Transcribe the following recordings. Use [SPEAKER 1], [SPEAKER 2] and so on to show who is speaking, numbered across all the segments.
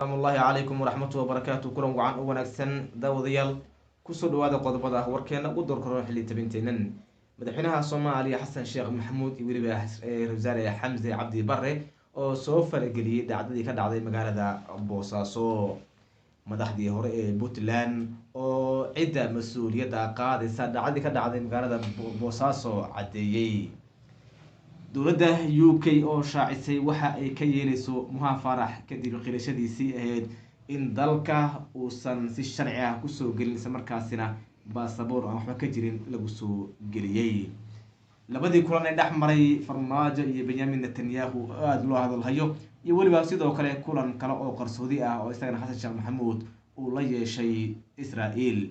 [SPEAKER 1] Asalaamullaahi calaykum waraxmatu wabarakaatu. Kulan wacan u wanaagsan daawadayaal, kusoo dhawaada qodobada ah warkeena ugu doorkaro xilli tabinteennan. Madaxweynaha Soomaaliya Xasan Sheekh Maxamuud iyo weliba ra-iisul wasaare Xamse Cabdi Bare oo soo farageliyey dhacdadii ka dhacday magaalada Boosaaso. Madaxdii hore ee Puntland oo cidda mas-uuliyadda qaadaysa dhacdadii ka dhacday magaalada Boosaaso caddeeyey. Dowladda UK oo shaacisay waxa ay ka yeeleyso Muha Faarax kadib qirashadiisii ahayd in dalka uusan si sharci ah kusoo gelin, isla markaasina baasaboor aan waxba ka jirin lagu soo geliyey. Labadii kulan ee dhex maray Farmaajo iyo Benyamin Netanyahu oo aada loo hadalhayo, iyo weliba sidoo kale kulan kale oo qarsoodi ah oo isagana Xasan Sheekh Maxamuud uu la yeeshay Israel.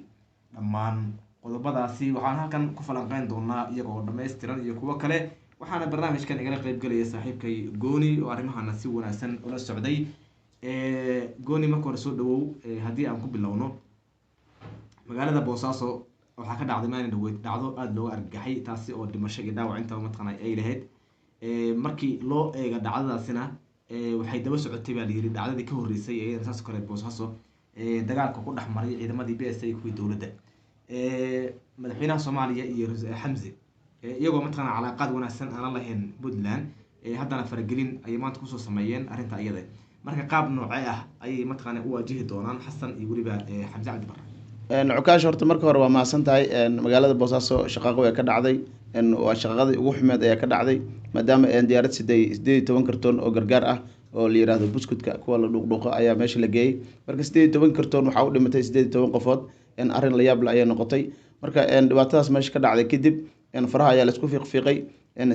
[SPEAKER 1] Dhammaan qodobadaasi waxaan halkan ku falanqeyn doonaa iyagoo dhammaystiran iyo kuwo kale, waxaana barnaamijkan igala qeybgelaya saaxiibkay Gooni oo arrimahana si wanaagsan ula socday. Gooni, marka hore soo dhawow. Haddii aan ku bilowno magaalada Boosaaso, waxaa ka dhacday maalin dhaweyd dhacdo aada looga argagaxay, taasi oo dhimasho iyo dhaawac intaba mataqaana ay lahayd. Markii loo eega dhacdadaasina, waxay daba socotay baa layiri dhacdadii ka horreysay ee saas oo kale Boosaaso dagaalka ku dhex maray ciidamadii BSA iyo kuwii dowladda. Madaxweynaha Soomaaliya iyo Xamse iyagoo mataqaana calaaqaad wanaagsan aanan lahayn Puntland, haddana faragelin ayay maanta kusoo sameeyeen arrinta iyada. Marka qaab noocee ah ayay mataqaana u waajihi doonaan Xasan iyo weliba Xamse Cabdi Barre?
[SPEAKER 2] Cukaash, horta marka hore waa mahadsan tahay. Magaalada Boosaaso shaqaaqo ee ka dhacday waa shaqaaqadii ugu xumeed ayaa ka dhacday, maadaama diyaarad siday 18 kartoon oo gargaar ah oo la yiraahdo buskutka kuwa la dhuuqdhuuqo ayaa meesha la geeyey. Marka 18 kartoon waxaa u dhimatay 18 qofood. Arrin la yaab le ayay noqotay. Marka dhibaatadaas meesha ka dhacday kadib, faraha ayaa laisku fiiqfiiqay.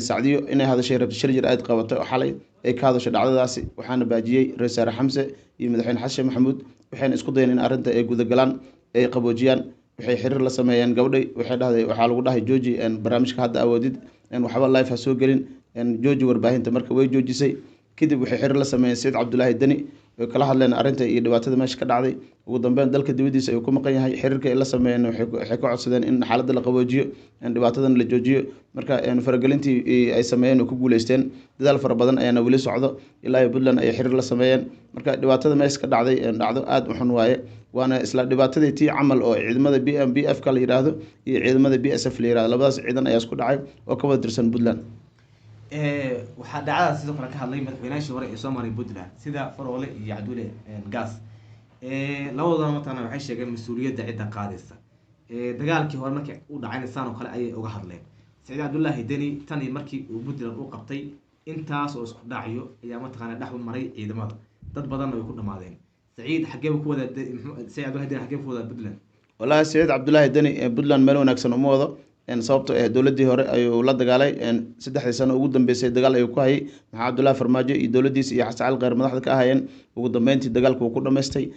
[SPEAKER 2] Sacdiyo inay hadashay rabta, shir jir aad qabatay oo xalay ay ka hadasho dhacdadaasi, waxaana baajiyey ra-isul wasaare Xamse iyo madaxweyne Xasan Sheekh Maxamuud. Waxayna isku dayeen in arrinta ay gudagalaan, ay qaboojiyaan. Waxay xiriir la sameeyeen gabdhay, waxay dhahday, waxaa lagu dhahay jooji barnaamijka hadda awoodid, waxba live ha soo gelin, jooji warbaahinta. Marka way joojisay. Kadib waxay xiriir la sameeyeen Saciid Cabdulaahi Deni, way kala hadleen arrinta iyo dhibaatada meesha ka dhacday. Ugu dambeyn dalka dibadiisa ayuu ku maqan yahay. Xiriirka ay la sameeyeen waxay ka codsadeen in xaaladda la qaboojiyo, dhibaatadan la joojiyo. Marka faragelintii ay sameeyeen way ku guuleysteen. Dadaal fara badan ayaana weli socdo, ilaa iyo Puntland ayay xiriir la sameeyeen. Marka dhibaatada meesha ka dhacday dhacdo aada u xun waaye, waana isla dhibaatadii tii camal oo ciidamada BMBF ka la yiraahdo iyo ciidamada BSF la yirahdo. Labadaas ciidan ayaa isku dhacay oo ka wada tirsan Puntland.
[SPEAKER 1] Waxaa dhacdadaas sidoo kale ka hadlay madaxweynayaashii hore ee soo maray Puntland sida Faroole iyo Cabdulle Gaas. Labadoodana mataqana waxay sheegeen mas-uuliyadda cidda qaadaysa. Dagaalkii hore markii uu dhacayna saan oo kale ayay uga hadleen. Saciid Cabdullaahi Deni tan iyo markii uu Puntland u qabtay intaas oo isku dhacyo ayaa mataqaana dhex maray ciidamada, dad badanna way ku dhamaadeen. Saciid xaggee buu ku wadaa? Saciid Cabdullahi Deni xaggee ku wadaa Puntland?
[SPEAKER 2] Wallaahi Saciid Cabdullaahi Deni Puntland meel wanaagsan uma wado, sababto ah dowladdii hore ayuu la dagaalay. 3dii sano ugu dambeysay dagaal ayuu ku hayay Maxamed Cabdullaahi Farmaajo iyo dowladdiisa iyo Xasan Cali Kheyr madaxda ka ahayeen. Ugu dambeyntii dagaalka wuu ku dhamaystay,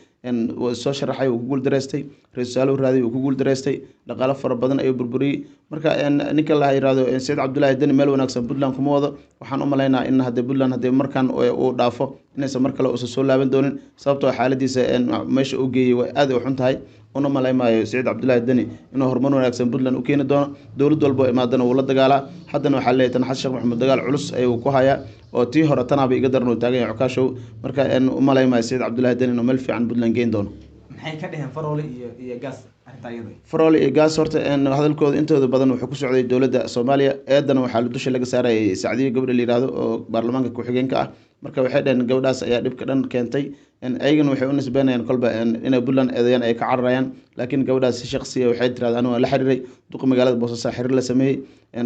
[SPEAKER 2] wuu soo sharaxay, wuu ku guuldareystay. Ra-isul wasaare u raaday, wuu ku guuldareystay. Dhaqaalo fara badan ayuu burburiyey. Marka ninka la yiraahdo Saciid Cabdullaahi Deni meel wanaagsan Puntland kuma wado. Waxaan u malaynaa in haddii Puntland haddii markan uu dhaafo inaysan mar kale uusan soo laaban doonin, sababtoo xaaladiisa meesha uu geeyey way aad u xun tahay. Una malayn maayo Saciid Cabdullaahi Deni inuu horumar wanaagsan Puntland u keeni doono. Dowlad walba oo imaadana wuu la dagaalaa. Haddana waxaa leeyahay tan Xasan Sheekh Maxamuud dagaal culus ayuu ku hayaa oo tii hore tanaaba iga daran uu taagan yahay, Cukaashow. Marka u malayn maayo Saciid Cabdullaahi Deni inuu meel fiican Puntland geyn doono.
[SPEAKER 1] Maxay ka dheheen Faroole iyo Gaas arrinta iyada?
[SPEAKER 2] Faroole iyo Gaas horta hadalkooda intooda badan wuxuu ku socday dowladda Soomaaliya. Eedana waxaa dusha laga saarayay Sacdiyo, gabadha la yihahdo oo baarlamaanka ku-xigeenka ah. Marka waxay dhaheen gabadhaas ayaa dhibka dhan keentay. Ayagana waxay u nisbeynayaan kolba inay Puntland eedeeyaan ay ka cararayaan, laakiin gabadhaas si shaqsiya waxay tirahda anigu waan la xiriiray duqa magaalada Boosaaso, xiriir la sameeyey,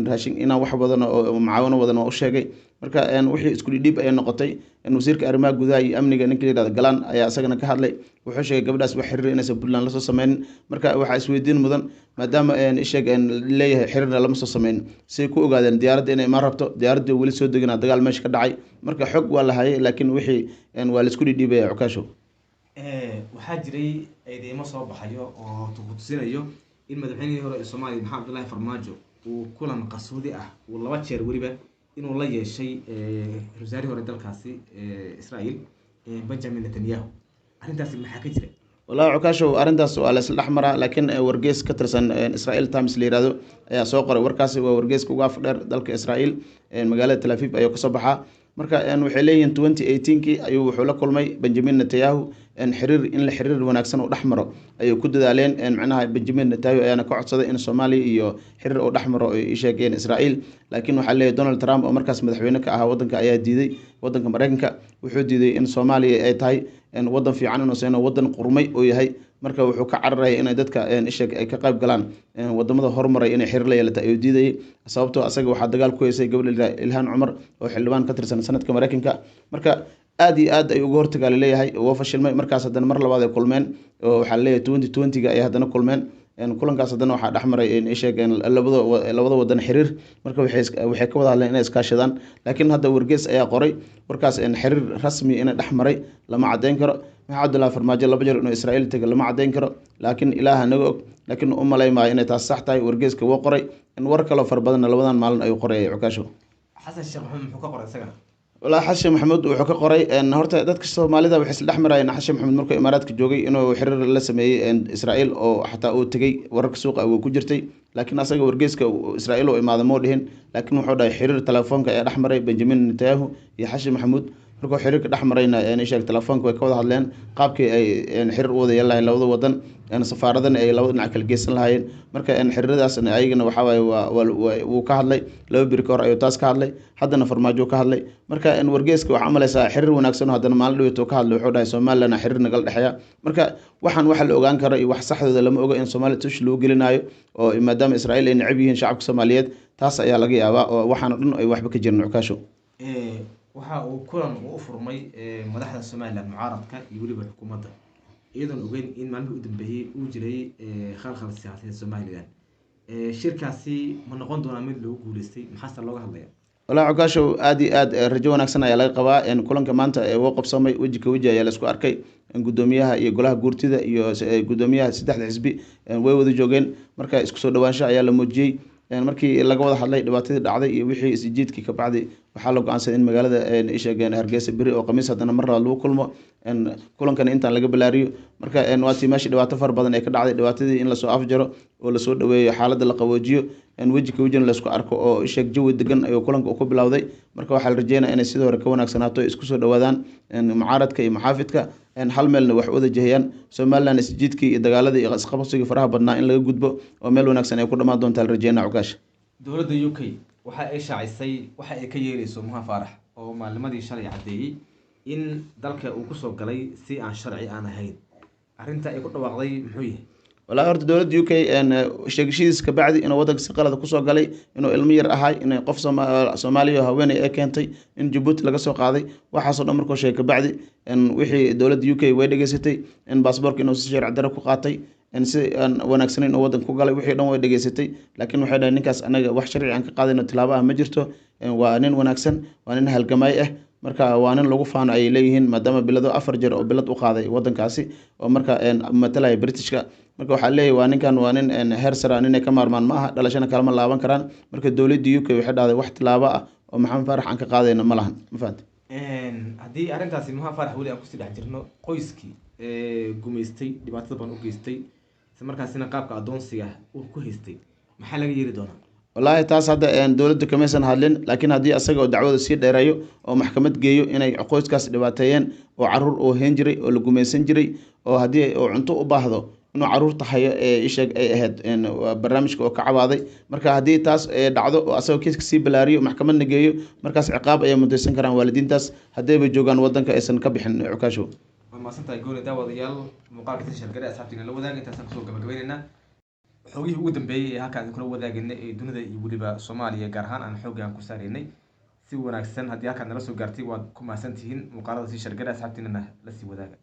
[SPEAKER 2] raashin inaan wax badan oo mucaawano wadan waa u sheegay. Marka wixii isku dhidhiib ayay noqotay. Wasiirka arrimaha gudaha iyo amniga ninka la yihahdo Galaan ayaa isagana ka hadlay. Wuxuu sheegay gabadhaas wax xiriir inaysan Puntland lasoo sameynin. Marka waxaa isweydiin mudan, maadaama isheeg leeyahay xiriirna lama soo sameynin, say ku ogaadeen diyaaradda inay imaan rabto? Diyaaraddii weli soo deganaa dagaal meesha ka dhacay. Marka xog waa la hayay, laakiin wixii waa laisku dhidhiibaya, Cukaashow.
[SPEAKER 1] Waxaa jiray eedeymo soo baxayo oo kutusinayo in madaxweynihii hore ee Soomaaliya Maxamed Cabdullaahi Farmaajo uu kulan qarsoodi ah uu 2 jeer weliba inuu la yeeshay ra-isul wasaarihii hore dalkaasi Israel Benjamin Netanyahu. Arrintaasi maxaa ka jira?
[SPEAKER 2] Wallahi Cukaashow, arrintaas waa la isla dhex maraa, laakiin wargeys ka tirsan Israel Times la yihahdo ayaa soo qoray warkaasi. Waa wargeyska ugu af dheer dalka Israel, magaalada Tel Aviv ayuu kasoo baxaa. Marka waxay leeyihiin 2018kii ayuu wuxuu la kulmay Benjamin Netanyahu, xiriir in la xiriir wanaagsan uu dhex maro ayay ku dadaaleen. Macnaha Benjamin Netanyahu ayaana ka codsaday in Soomaaliya iyo xiriir uu dhex maro ay sheegeen Israa'iil, laakiin waxaa leeyahay Donald Trump oo markaas madaxweyne ka ahaa wadanka ayaa diiday. Wadanka Mareykanka wuxuu diiday in Soomaaliya ay tahay wadan fiican, inuusan wadan qurmay oo yahay. Marka wuxuu ka cararaya inay dadka isheeg ay ka qayb galaan wadamada horumaray inay xiriir la yeelata ayuu diidayay, sababtoo asaga waxaa dagaal ku heysay gabadha Ilhaan Cumar oo xildhibaan ka tirsan sanadka Mareykanka. Marka aad iyo aad ay uga hortagaa laleeyahay, waa fashilmay. Markaas haddana mar labaad ay kulmeen oo waxaa laleeyahay 2020-ga ay haddana kulmeen. Kulankaas haddana waxaa dhexmaray sheegeen labada wadan xiriir. Marka waxay ka wada hadleen inay iskaashadaan, laakiin hadda wargees ayaa qoray warkaas, xiriir rasmi inay dhex maray lama caddeyn karo. Maxamed Cabdullahi Farmaajo 2 jeer inuu Israa'iil taga lama caddeyn karo, laakiin Ilaaha naga og, laakiin u malay maayo inay taas sax tahay. Wargeeska wuu qoray in war kaloo fara badanna labadan maalin ayuu qorayay, Cukaasho.
[SPEAKER 1] Xasan Sheekh Maxamed muxuu ka qoray isagana?
[SPEAKER 2] Walaa Xasan Sheekh Maxamuud wuxuu ka qoray, horta dadka Soomaalida waxay isla dhex marayeen Xasan Sheekh Maxamuud markuu Imaaraadka joogay inuu xiriir la sameeyey Israa'iil oo xataa uu tegey, wararka suuqa wuu ku jirtay, laakiin asaga wargeyska Israa'iil oo imaada moo dhihin, laakiin wuxuu dhahay xiriir telefoonka ayaa dhex maray Benjamin Netanyahu iyo Xasan Maxamuud. Markuu xiriirka dhex marayna sheeg telefoonka way ka wada hadleen qaabkii ay xiriir u wada yeelan lahayn labada wadan, safaaradana ay labada dhinac kala geysan lahaayeen. Marka xiriiradaasna ayagana waxaa waaye waa wuu ka hadlay, 2 biri ka hor ayuu taas ka hadlay, haddana Farmaajo ka hadlay. Marka wargeyska waxaa umalaysaa xiriir wanaagsan oo haddana maalin dhaweytuu ka hadlay, wuxuu dhahay Somaliland xiriir nagala dhexeeya. Marka waxaan waxa la ogaan karo iyo wax saxdooda lama oga, in Soomaaliya tush lagu gelinayo oo maadaama Israa'iil ay necab yihiin shacabka Soomaaliyeed, taas ayaa laga yaabaa oo waxaan o dhan ay waxba ka jirin, Cukaasho.
[SPEAKER 1] Waxa uu kulan uu u furmay madaxda Somaliland, mucaaradka iyo weliba xukuumadda, iyadoon ogeyn in maalmihii u dambeeyey uu jiray khalkhal siyaasadeed Somaliland. Shirkaasi ma noqon doonaa mid lagu guuleystay? Maxaase looga hadlaya?
[SPEAKER 2] Walaa Cukaashow, aad iyo aad rajo wanaagsan ayaa laga qabaa. Kulanka maanta wuu qabsoomay, weji ka weji ayaa laisku arkay, guddoomiyaha iyo golaha guurtida iyo guddoomiyaha saddexda xisbi way wada joogeen. Marka isku soo dhawaansho ayaa la muujiyey. Markii laga wada hadlay dhibaatadii dhacday iyo wixii isjiidkii ka bacdi, waxaa la go-aansaday in magaalada isheegeen Hargeysa beri oo Khamiis haddana mar labaad lagu kulmo, kulankan intaan laga balaariyo. Marka waatii meesha dhibaato fara badan ay ka dhacday, dhibaatadii in lasoo afjaro oo lasoo dhaweeyo, xaaladda la qaboojiyo, weji ka wejina laisku arko oo isheeg jawi degan ayuu kulanka ku bilowday. Marka waxaa la rajeynaya inay sidii hore ka wanaagsanaato, isku soo dhawaadaan mucaaradka iyo muxaafidka, hal meelna wax wada jehayaan. Somaliland isjiidkii iyo dagaaladii iyo isqabsigii faraha badnaa in laga gudbo oo meel wanaagsan ay ku dhamaan doontaa la rajeynaya, Cukaash.
[SPEAKER 1] Dowladda UK waxa ay shaacisay waxa ay ka yeeleyso Muha Faarax oo maalnimadii shalay caddeeyey in dalka uu kusoo galay si aan sharci aan ahayn. Arrinta ay ku dhawaaqday muxuu yahay?
[SPEAKER 2] Walaa horta dowladda UK sheegashadiis kabacdi inuu wadanka si qalada kusoo galay, inuu ilmo yar ahay, inay qof Soomaaliya oo haweeney ay keentay, in Jabuuti laga soo qaaday, waxaasoo dhan markuu sheegay kabacdi wixii dowladda UK way dhegeysatay, in baasboorka inuu si sharci darro ku qaatay, in si aan wanaagsanayn uu wadanka ku galay, wixii dhan way dhegeysatay. Laakiin waxay dhaheen ninkaas anaga wax sharci aan ka qaadayno tilaabo ah ma jirto, waa nin wanaagsan, waa nin halgamaay ah, marka waa nin lagu faano ayay leeyihiin, maadaama bilado 4 jeer oo bilad u qaaday wadankaasi oo marka matalaya Britishka. Marka waxaa leeyahay waa ninkan waa nin heer sare ah, nin ay ka maarmaan ma aha, dhalashana kalama laaban karaan. Marka dowladda UK waxay dhahday wax tilaabo ah oo Maxamed Faarax aan ka qaadayno ma lahan, ma fahanti?
[SPEAKER 1] Haddii arrintaasi Muha Faarax weli aan kusii dhex jirno, qoyskii gumaystay, dhibaatada badan u geystay, isla markaasina qaabka addoonsiga uu ku haystay, maxaa laga yeeli doonaa?
[SPEAKER 2] Wallaahi taas hadda dowladda kamaysan hadlin, laakiin haddii asaga oo dacwada sii dheereeyo oo maxkamad geeyo inay qoyskaas dhibaateeyeen oo caruur oo heen jiray oo la gumaysan jiray oo haddii uu cunto u baahdo inuu caruurta hayo ee isheeg ay ahayd waa barnaamijka oo ka cabaaday. Marka haddii taas dhacdo oo asagoo kiiska sii balaariyo maxkamadna geeyo, markaas ciqaab ayay mutaysan karaan waalidiintaas haddayba joogaan wadanka aysan ka bixin, Cukaashow.
[SPEAKER 1] Waa mahadsantahay Gooni. Daawadayaal, muuqaalka si shargare asxaabtiina la wadaaga. Intaasaan kusoo gabagabaynaynaa xogihii ugu dambeeyey ee halkaan idinkula wadaagaynay ee dunida iyo weliba Soomaaliya, gaar ahaan aan xoogga aan ku saaraynay si wanaagsan. Haddii halkaad nala soo gaartay waad ku mahadsantihiin. Muuqaalada si shargare asxaabtiinana la sii wadaaga.